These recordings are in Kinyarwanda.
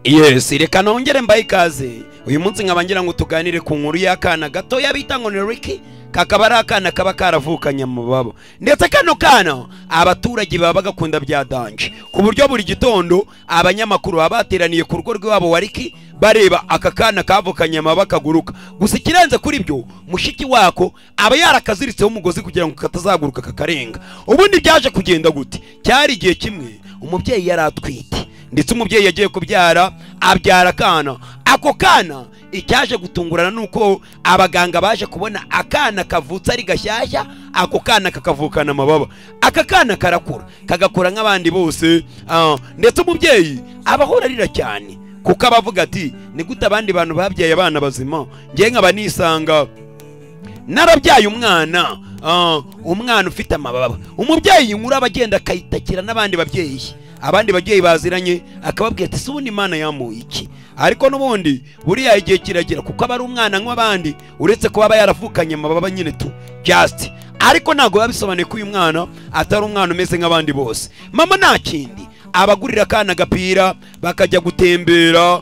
Yes, reka nongere mbaye ikaze. Uyu munsi nkaba ngira ngo tuganire ku nkuru y'akana gatoya bita ngo ni Ricky, kakaba ari akana kaba karavukanye amababa. Ndetse kano kana abaturage baba bagakunda bya danje, ku buryo buri gitondo abanyamakuru baba bateraniye ku rugo rwabo wa Ricky bareba aka kana kavukanye amababa kaguruka. Gusa ikirenze kuri byo, mushiki wako aba yarakaziritseho umugozi kugira ngo katazaguruka kakarenga. Ubundi byaje kugenda gute? Cyari igihe kimwe umubyeyi yari atwite, ndetse umubyeyi yagiye kubyara, abyara akana. Ako kana icyaje gutungurana nuko abaganga baje kubona akana kavutse ari gashyashya, ako kana kakavukana amababa. Aka kana karakura, kagakura nk'abandi bose, ndetse umubyeyi abahora arira cyane kuko abavuga ati ni gute abandi bantu babyaye abana bazima, ngiye nkaba nisanga narabyaye umwana, umwana ufite amababa. Umubyeyi inkuru abagenda akayitakira n'abandi babyeyi, abandi babyeyi baziranye, akababwira ati ubundi Imana yamuye iki? Ariko n'ubundi buriya igihe kiragera kuko aba ari umwana nk'abandi, uretse kuba aba yaravukanye amababa nyine tu just, ariko ntabwo biba bisobanuye ko uyu mwana atari umwana umeze nk'abandi bose. Mama nta kindi, abagurira akana agapira bakajya gutembera,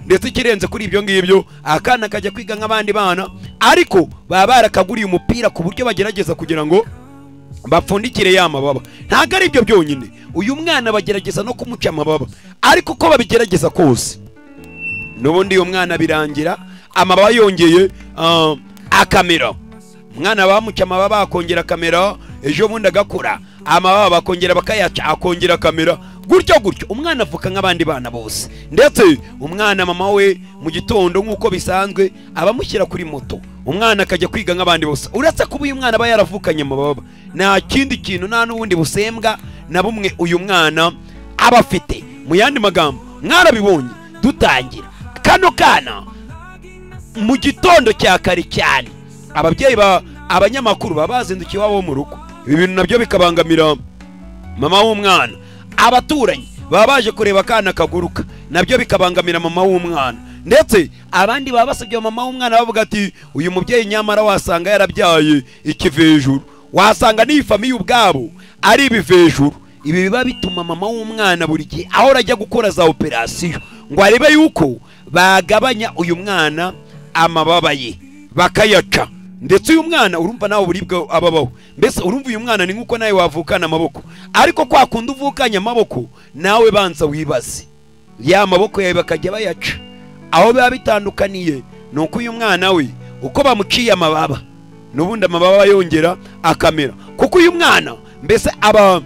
ndetse ikirenze kuri ibyo ngibyo akana kajya kwiga nk'abandi bana, ariko baba barakaguriye umupira ku buryo bagerageza kugira ngo bapfundikire ya mababa. Ntabwo ari ibyo byonyine, uyu mwana bagerageza no kumuca amababa, ariko uko babigerageza kose n'ubundi uyu mwana birangira amababa yongeye akamera. Umwana bamuca amababa akongera akamera, ejo bundi agakura amababa bakongera bakayaca akongera akamera, gutyo gutyo umwana avuka nk'abandi bana bose. Ndetse umwana mama we mu gitondo nk'uko bisanzwe abamushyira kuri moto, umwana akajya kwiga nk'abandi bose. Uretse kuba uyu mwana aba yaravukanye amababa, nta kindi kintu nta n'ubundi busembwa na bumwe uyu mwana aba afite. Mu yandi magambo, mwarabibonye dutangira kano kana mu gitondo cya kare cyane, ababyeyi ba abanyamakuru baba bazindukiye iwabo mu rugo. Ibi bintu nabyo bikabangamira mama w'umwana. Abaturanyi baba baje kureba akana kaguruka, nabyo bikabangamira mama w'umwana. Ndetse abandi baba basabye mama w'umwana bavuga ati uyu mubyeyi nyamara wasanga yarabyaye ikivejuru, wasanga n'iyi famiye ubwabo ari ibivejuru. Ibi biba bituma mama w'umwana buri gihe ahora ajya gukora za operasiyo ngo arebe yuko bagabanya uyu mwana amababa ye bakayaca. Ndetse uyu mwana urumva nawe uburibwe ababaho. Mbese urumva uyu mwana ni nkuko nawe wavukana amaboko, ariko kwa kundi uvukanye amaboko nawe banza wibaze ya maboko yawe bakajya bayaca. Aho biba bitandukaniye nuko uyu mwana we uko bamuciye amababa n'ubundi amababa yongera akamera, kuko uyu mwana mbese aba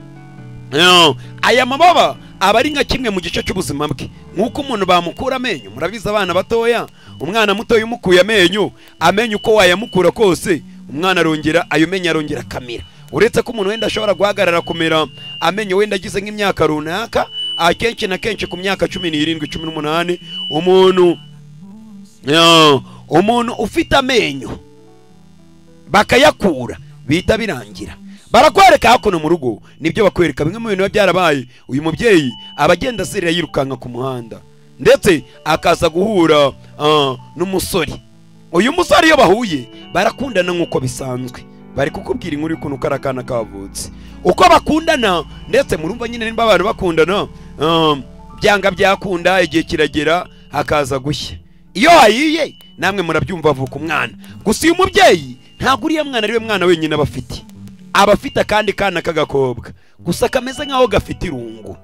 aya mababa aba ari nka kimwe mu gice cy'ubuzima bwe. Nkuko umuntu bamukura amenyo, murabizi abana batoya, umwana mutoya umukuye amenyo, amenyo uko wayamukura kose umwana arongera ayo menyo arongera akamera. Uretse ko umuntu wenda ashobora guhagarara kumera amenyo wenda agize nk'imyaka runaka, akenshi na kenshi ku myaka 17 18 umuntu ufite amenyo bakayakura bita birangira. Barakwereka hakuno mu rugo, nibyo bakwereka bimwe mu bintu byarabaye. Uyu mubyeyi abagenda asirira yirukanka ku muhanda, ndetse akaza guhura n'umusore. Uyu musore iyo bahuye barakundana nk'uko bisanzwe, bari kukubwira inkuru y'ukuntu karakana kavutse uko bakundana. Ndetse murumva nyine nimba abantu bakundana, byanga byakunda igihe kiragera hakaza gushya. Iyo hayiye namwe murabyumva avuka umwana. Gusa uyu mubyeyi ntabwo uriya mwana ariwe mwana wenyine abafite, abafite akandi kana k'agakobwa gusa kameze nkaho gafite irungu.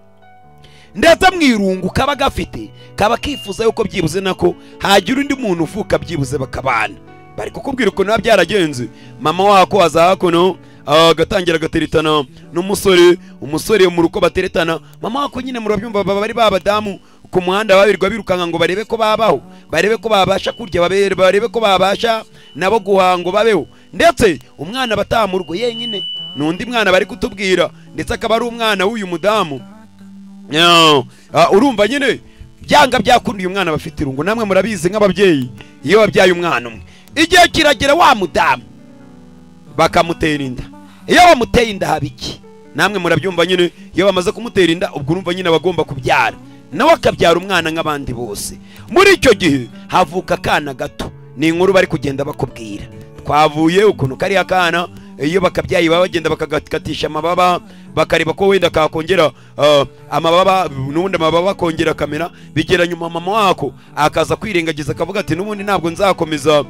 Ndetse mu irungu kaba gafite kaba kifuza yuko byibuze nako hagira undi muntu uvuka byibuze bakabana. Bari kukubwira ukuntu biba byaragenze. Mama wako aza hakuno agatangira agateretana n'umusore, umusore mu ruko bateretana. Mama wako nyine murabyumva baba bari babadamu ku muhanda babirwa birukanka ngo barebe ko babaho, barebe ko babasha kurya, barebe ko babasha nabo guhango babeho. Ndetse umwana bataha mu rugo yenyine n'undi mwana bari kutubwira, ndetse akaba ari umwana w'uyu mudamu. Urumva nyine byanga byakundiye umwana bafite irungu. Namwe murabizi nk'ababyeyi iyo babyaye umwana umwe, igihe kiragera wa mudamu bakamutera inda. Iyo bamuteye inda haba iki? Namwe murabyumva nyine, iyo bamaze kumutera inda ubwo urumva nyine bagomba kubyara, nawe akabyara umwana nk'abandi bose. Muri icyo gihe havuka akana gato. Ni inkuru bari kugenda bakubwira. Twavuye ukuntu kariya kana Iyo bakabyaye baba bagenda bakagatisha amababa, bakareba ko wenda kakongera amababa, n'ubundi amababa akongera kamera. Bigera nyuma mama wako akaza kwirengagiza akavuga ati n'ubundi ntabwo nzakomeza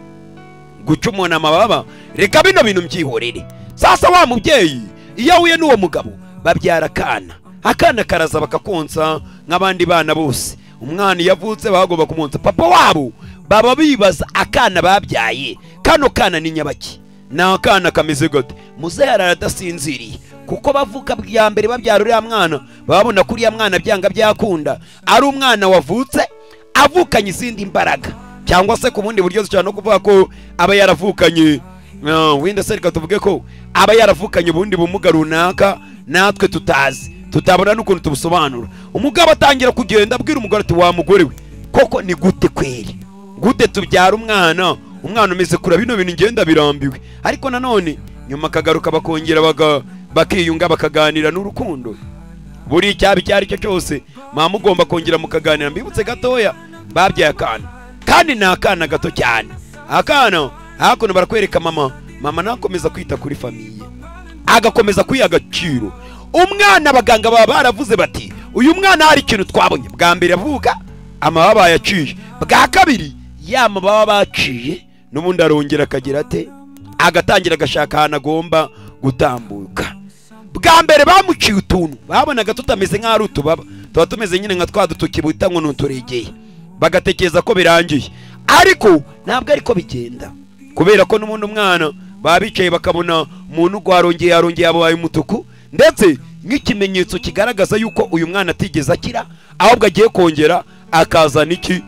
guca umuntu amababa, reka bino bintu mbyihorere. Sasa wa mubyeyi iyo ahuye n'uwo mugabo babyara akana, akana karaza bakakonsa nk'abandi bana bose. Umwana iyo avutse bagomba kumonsa. Papa wabo baba bibaza akana babyaye, kano kana ni nyabaki, ni akana kameze gute? Muzehe aradasinziriye kuko bavuka bwa mbere babyara uriya mwana, babona ko uriya mwana byanga byakunda ari umwana wavutse avukanye izindi mbaraga, cyangwa se ku bundi buryo dushobora no kuvuga ko aba yaravukanye wenda se reka tuvuge ko aba yaravukanye ubundi bumuga runaka natwe tutazi, tutabona n'ukuntu tubusobanura. Umugabo atangira kugenda abwira umugore ati wa mugore we, koko ni gute kweri, gute tubyara umwana, umwana umeze kura, bino bintu ngenda birambiwe. Ariko nanone nyuma akagaruka bakongera bakiyunga bakaganira n'urukundo. Buri icyaba icyo ari cyo cyose mama ugomba kongera mukaganira. Mbibutse gatoya babyaye akana, kandi ni akana gato cyane. Akana hakuno barakwereka mama, mama nakomeza kwita kuri famiye, agakomeza kwiha agaciro. Umwana abaganga baba baravuze bati uyu mwana hari ikintu twabonye. Bwa mbere avuka amababa yaciye, bwa kabiri ya mababa baciye n'ubundi arongera akagira ate, agatangira agashaka ahantu agomba gutambuka. Bwa mbere bamuciye utuntu babonaga tutameze nk'aho ari utubaba, tuba tumeze nyine nka twa dutoki bita ngo n'uturegeye, bagatekereza ko birangiye, ariko ntabwo ariko bigenda, kubera ko n'ubundi umwana baba bicaye bakabona umuntu gwarongeye yarongeye yabaye umutuku, ndetse nk'ikimenyetso kigaragaza yuko uyu mwana atigeze akira, ahubwo agiye kongera akazana iki,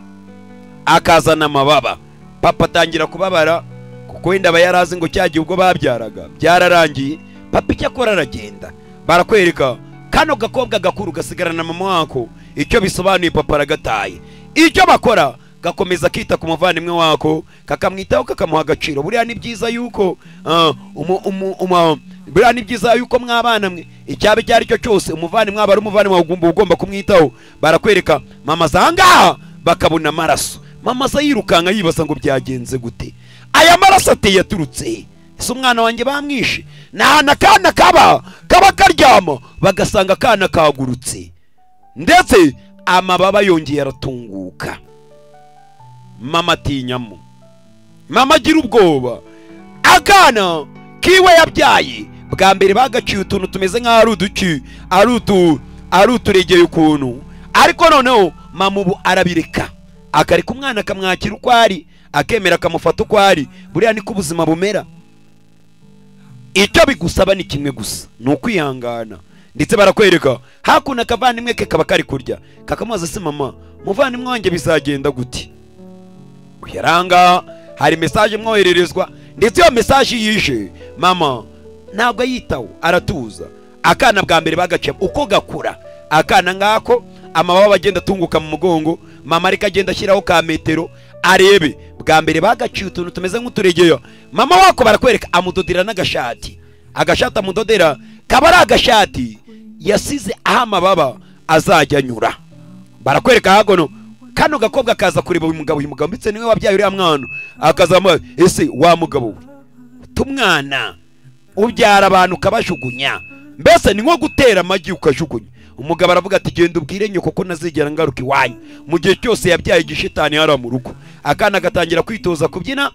akazana amababa. Papa atangira kubabara kuko wenda aba yarazi ngo cyagiye ubwo babyaraga byararangiye. Papa icyo akora aragenda, barakwereka kano gakobwa gakuru gasigarana mama wako, icyo bisobanuye papa aragataye. Icyo bakora gakomeza kita ku muvandimwe wako, kakamwitaho, kakamuha agaciro. Buriya ni byiza yuko buriya ni byiza yuko mwabana mwe icyaba icyo ari cyo cyose umuvandimwe aba ari umuvandimwe ugomba kumwitaho. Barakwereka mama zangaha bakabona amaraso, mama za yirukanka yibaza ngo byagenze gute, aya maraso ateye yaturutse ese umwana wanjye bamwishe? Nta akana kaba karyama bagasanga akana kagurutse, ndetse amababa yongeye aratunguka. Mama atinyamo, mama agira ubwoba. Akana kiwe yabyaye bwa mbere bagaciye utuntu tumeze nk'aho ari uduki, ari uturegeye ukuntu, ariko noneho mama ubu arabireka, akareka umwana akamwakira uko ari, akemera akamufata uko ari. Buriya niko ubuzima bumera. Icyo bigusaba ni kimwe gusa, ni ukwihangana. Ndetse barakwereka hakuno akavandimwe ke kaba kari kurya, kakamubaza se mama muvandimwe wanjye bizagenda gute? Yaranga hari message mwohererezwa, ndetse iyo message yije mama ntabwo ayitaho, aratuza. Akana bwa mbere bagaciye uko gakura, akana ngako amababa agenda atunguka mu mugongo, mama ariko agenda ashyiraho ka metero arebe. Bwa mbere bagaciye utuntu tumeze nk'uturegeyo, mama wako barakwereka amudodera n'agashati, agashati amudodera kaba ari agashati yasize aho amababa azajya anyura. Barakwereka hagono kano gakobwa kaza kureba uyu mugabo, uyu mugabo ndetse niwe wabyaye uriya mwana, akaza ese wa mugabo we tumwana ubyara abantu ukabajugunya, mbese ni nko gutera amagi ukajugunya. Umugabo aravuga ati genda ubwire nyoko ko nazigera ngaruka iwanyu mu gihe cyose yabyaye igishitani hara mu rugo. Akana gatangira kwitoza kubyina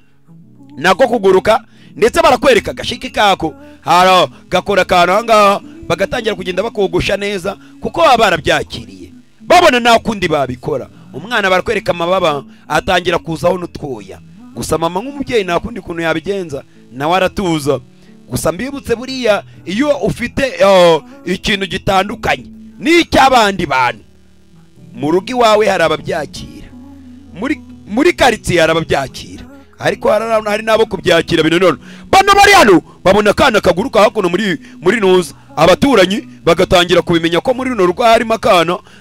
nako kuguruka, ndetse barakwereka gashiki kako haro gakora akantu ahangaha, bagatangira kugenda bakogosha neza kuko baba barabyakiriye, babona nta kundi babikora. Umwana barakwereka amababa atangira kuzaho n'utwoya. Gusa mama nk'umubyeyi nta kundi kuntu yabigenza, nawe aratuza. Gusa mbibutse buriya iyo ufite ikintu gitandukanye n'icy'abandi bantu mu rugo iwawe hari ababyakira, muri karitsiye hari ababyakira, ariko hari n'abo kubyakira binonone. Bano bari hano babona akana kaguruka hakuno muri nuza, abaturanyi bagatangira kubimenya ko muri runo rugo harimo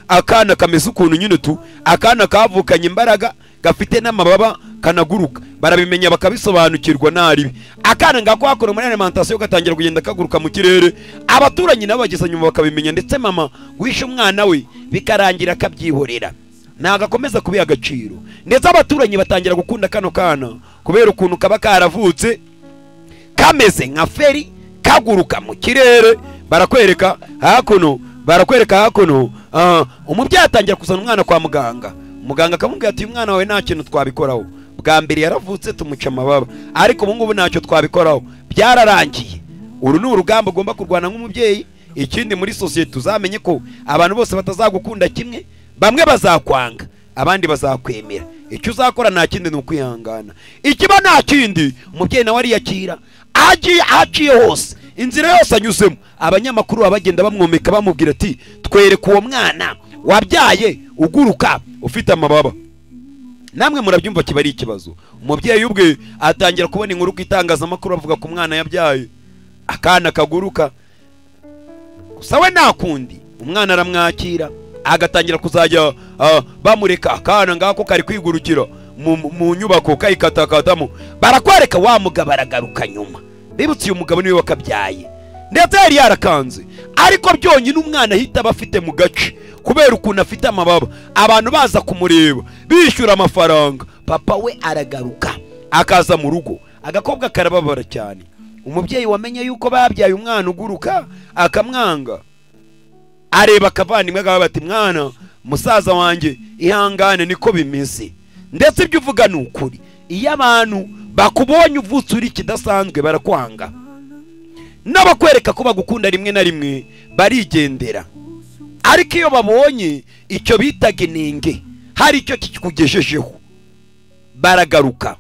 akana kameze ukuntu nyine tu, akana kavukanye imbaraga gafite n'amababa kanaguruka, barabimenya bakabisobanukirwa naribi. Akana ngako hakuno muri alimentation gatangira kugenda kaguruka mu kirere, abaturanyi nabo bageza nyuma bakabimenya, ndetse mama guhisha umwana we bikarangira akabyihorera, ntabwo akomeza kubiha agaciro. Ndetse abaturanyi batangira gukunda kano kana kubera ukuntu kaba karavutse Kameze nka feri kaguruka mu kirere. Barakwereka hakuno, barakwereka hakuno. Umubyeyi atangira kuzana umwana kwa muganga. Muganga akamubwira ati umwana wawe nta kintu twabikoraho, bwa mbere yaravutse tumuca amababa, ariko ubu ngubu ntacyo twabikoraho, byararangiye. Uru ni urugamba ugomba kurwana nk'umubyeyi. Ikindi muri sosiyete uzamenye ko abantu bose batazagukunda kimwe, bamwe bazakwanga abandi bazakwemera. Icyo uzakora nta kindi ni ukwihangana. Ikiba nta kindi, umubyeyi nawe ariyakira, agiye aciye hose, inzira yose anyuzemo, abanyamakuru bagenda bamwomeka bamubwira ati twereke uwo mwana wabyaye uguruka ufite amababa. Namwe murabyumva kiba ari ikibazo. Umubyeyi ubwe atangira kubona inkuru ku itangazamakuru avuga ku mwana yabyaye akana kaguruka. Gusa we nakundi umwana aramwakira, agatangira kuzajya bamureka akana ngako kari kwigurukira mu nyubako kayikatakatamo. Barakwereka wa mugabo aragaruka nyuma. Bibutse uyu mugabo niwe wakabyaye, ndetse yari yarakanze, ariko byonyine umwana ahita abafite mu gace kubera ukuntu afite amababa, abantu baza kumureba bishyura amafaranga. Papa we aragaruka akaza mu rugo, agakobwa karababara cyane. Umubyeyi wamenye yuko babyaye umwana uguruka akamwanga, areba akavandimwe akaba bati mwana musaza wanjye ihangane niko bimeze, ndetse ibyo uvuga ni ukuri. Iyo abantu bakubonye uvutse uri kidasanzwe barakwanga, n'abakwereka ko bagukunda rimwe na rimwe barigendera, ariko iyo babonye icyo bitaga inenge hari icyo kikugejejeho baragaruka.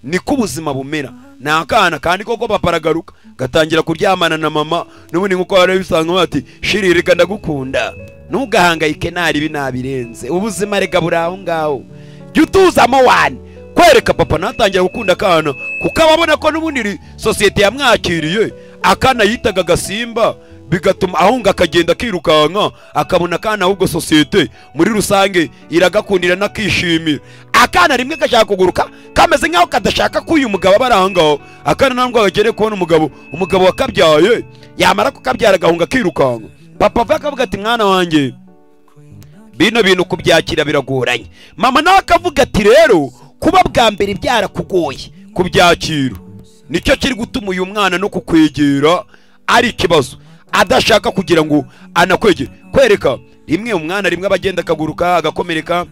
Niko ubuzima bumera. Ni akana kandi koko papa aragaruka gatangira kuryamana na mama, n'ubundi nkuko bari bisanzwe bati shiri reka ndagukunda, ntugahangayike nari binabirenze, ubuzima reka buri aho ngaho, jya utuzamo wani. Kwereka papa natangira gukunda akana kuko ababona ko n'ubundi sosiyete yamwakiriye. Akana yitaga gasimba bigatuma ahunga akagenda akirukanka, akabona akana ahubwo sosiyete muri rusange iragakundira nakishimira. Akana rimwe gashaka kuguruka kameze nkaho kadashaka ko uyu mugabo abarangaho. Akana ntabwo gakeneye kubona umugabo wakabyaye, yamara kukabyara agahunga akirukanka. Papa avuga akavuga ati mwana wanjye bino bintu kubyakira biragoranye. Mama nawe akavuga ati rero kuba bwa mbere byarakugoye kubyakira nicyo kiri gutuma uyu mwana no kukwegera ari ikibazo, adashaka kugira ngo anakwegere. Kwereka rimwe umwana rimwe abagenda akaguruka agakomereka,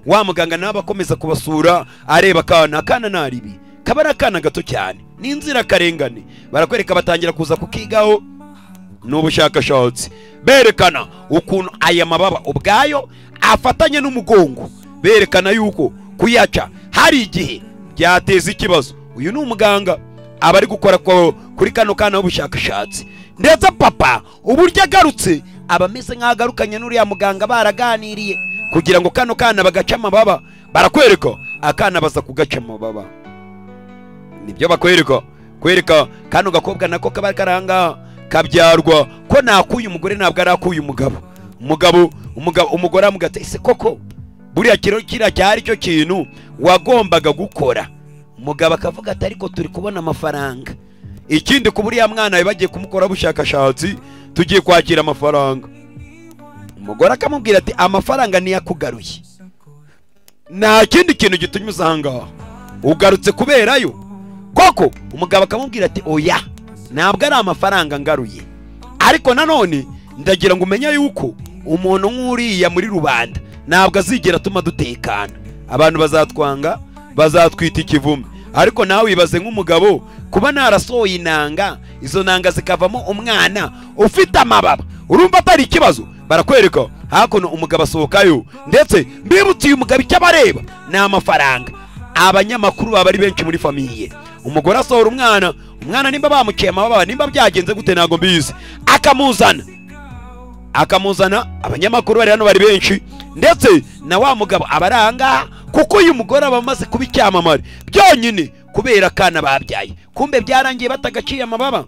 wa muganga nawe akomeza kubasura areba akana, akana naribi kaba ari akana gato cyane n'inzira karengane. Barakwereka batangira kuza kukigaho n'ubushakashatsi, berekana ukuntu aya mababa ubwayo afatanye n'umugongo, berekana yuko kuyaca hari igihe byateza ikibazo. Uyu ni umuganga aba ari gukora kuri kano kana ubushakashatsi, ndetse papa uburyo agarutse aba ameze nk'agarukanye n'uriya muganga baraganiriye kugira ngo kano kana bagaca amababa. Barakwereka akana baza kugaca amababa, nibyo bakwereka. Kwereka kano gakobwa nako kaba karanga kabyarwa ko nakuye umugore ntabwo arakuye umugabo. Umugore amugata ese koko buriya kiro kira cyari cyo kintu wagombaga gukora. Umugabo akavuga ati ariko turi kubona amafaranga. Ikindi ku buriya mwana bagiye kumukora ubushakashatsi tugiye kwakira amafaranga. Umugore akamubwira ati amafaranga niyakugaruye, nta kindi kintu gitunyuza aha ngaha, ugarutse kuberayo koko. Umugabo akamubwira ati oya ntabwo ari amafaranga ngaruye, ariko nanone ndagira ngo umenye yuko umuntu nk'uriya muri rubanda ntabwo azigera atuma dutekana, abantu bazatwanga bazatwita ikivume. Ariko nawe wibaze nk'umugabo kuba narasohoye inanga, izo nanga zikavamo umwana ufite amababa, urumva atari ikibazo? Barakwereka hakuno umugabo asohokayo, ndetse mbibutse uyu mugabo icyo abareba ni amafaranga. Abanyamakuru baba ari benshi muri famiye. Umugore asohora umwana, umwana nimba bamuciye amababa nimba byagenze gute ntago mbizi, akamuzana. Abanyamakuru bari hano bari benshi, ndetse na wa mugabo abaranga kuko uyu mugore aba amaze kuba icyamamare byonyine kubera akana babyaye. Kumbe byarangiye batagaciye amababa,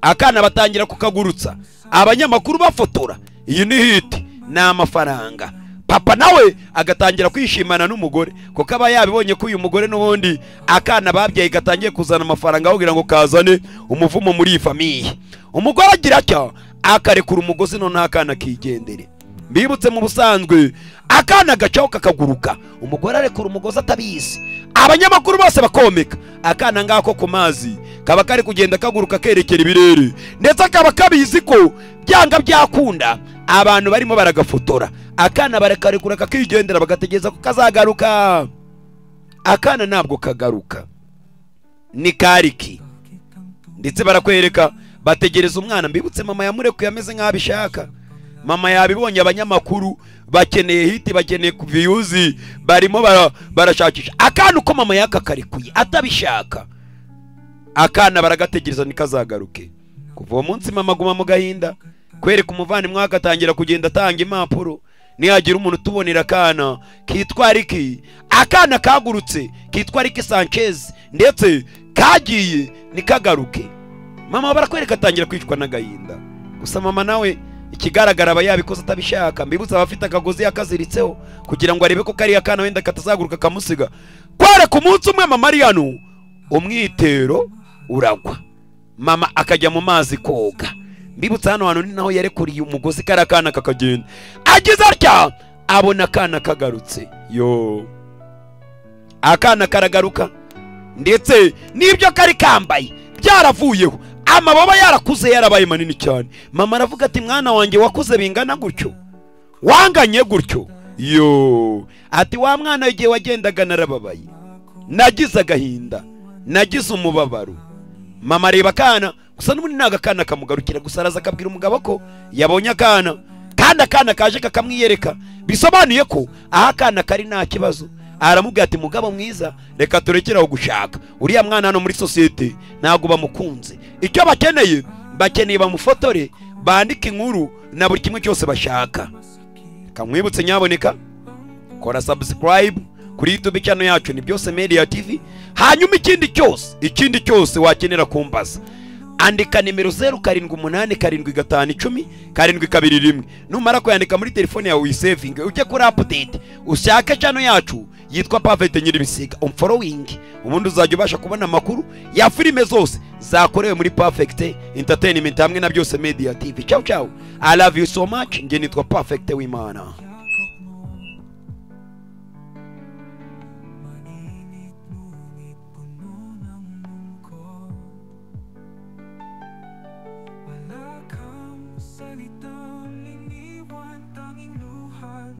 akana batangira kukagurutsa, abanyamakuru bafotora. Iyi ni hiti, ni amafaranga. Papa nawe agatangira kwishimana n'umugore kuko aba yabibonye ko uyu mugore n'ubundi akana babyaye gatangiye kuzana amafaranga kugira ngo kazane umuvumo muri iyi famiye. Umugore agira atya akarekura umugozi none akana kigendere. Mbibutse mu busanzwe akana gacaho kakaguruka, umugore arekura umugozi atabizi, abanyamakuru bose bakomeka akana ngako ku mazi Kaba kari kugenda kaguruka kerekera ibirere, ndetse akaba kabizi ko byanga byakunda abantu barimo baragafotora. Akana barakarekura kakigendera, bagategereza ko kazagaruka. Akana ntabwo kagaruka, ni kariki. Ndetse barakwereka bategereza umwana. Mbibutse mama yamurekuye ameze nk'aho abishaka. Mama yabibonye, abanyamakuru bakeneye hiti, bakeneye views, barimo barashakisha akana. Uko mama yakakarekuye atabishaka, akana baragategereza nikazagaruke. Kuva uwo munsi mama aguma mu gahinda, kwereka umuvandimwe agatangira kugenda atanga impapuro. Nihagira umuntu utubonera akana kitwa Ricky, akana kagurutse kitwa Ricky Sanchez, ndetse kagiye nikagaruke. Mama barakwereka atangira kwicwa n'agahinda. Gusa mama nawe ikigaragara aba yabikoze atabishaka. Mbibutsa abafite akagozi yakaziritseho kugira ngo arebe ko kariya kana wenda katazaguruka kamusiga. Kwereka umunsi umwe mama ari hano, umwitero uragwa, mama akajya mu mazi koga. Mbibutsa hano hantu ni naho yarekuriye umugozi kariya kana kakagenda. Agize atya abona akana kagarutse. Yo, akana karagaruka, ndetse n'ibyo kari kambaye byaravuyeho, amababa yarakuze yarabaye manini cyane. Mama aravuga ati mwana wanjye wakuze bingana gutyo, wanganye gutyo. Yo, ati wa mwana igihe wagendaga narababaye, nagize agahinda, nagize umubabaro. Mama areba akana, gusa n'ubundi ntago akana kamugarukira. Gusa araza akabwira umugabo ko yabonye akana, kandi akana kaje kakamwiyereka, bisobanuye ko aho akana kari nta kibazo. Aramubwira ati mugabo mwiza, reka turekere aho gushaka uriya mwana hano muri sosiyete ntabwo bamukunze. Icyo bakeneye, bakeneye bamufotore, bandike inkuru na buri kimwe cyose bashaka. Kamwibutse nyaboneka, kora subscribe kuri YouTube channel yacu ni Byose Media TV. Hanyuma ikindi cyose wakenera kumbaza, andika nimero 078 7 5 10 7 2 1. Numara kuyandika muri telefone yawe uyisavinge, ujye kuri update ushake channel yacu yitwa Perfect Nyiribisiga, umfollowing, ubundi uzajya ubasha kubona amakuru ya filime zose zakorewe muri Perfect Entertainment hamwe na Byose Media TV. Ciao ciao, I love you so much. Nge nitwa Perfect Wimana. Wala kang salita.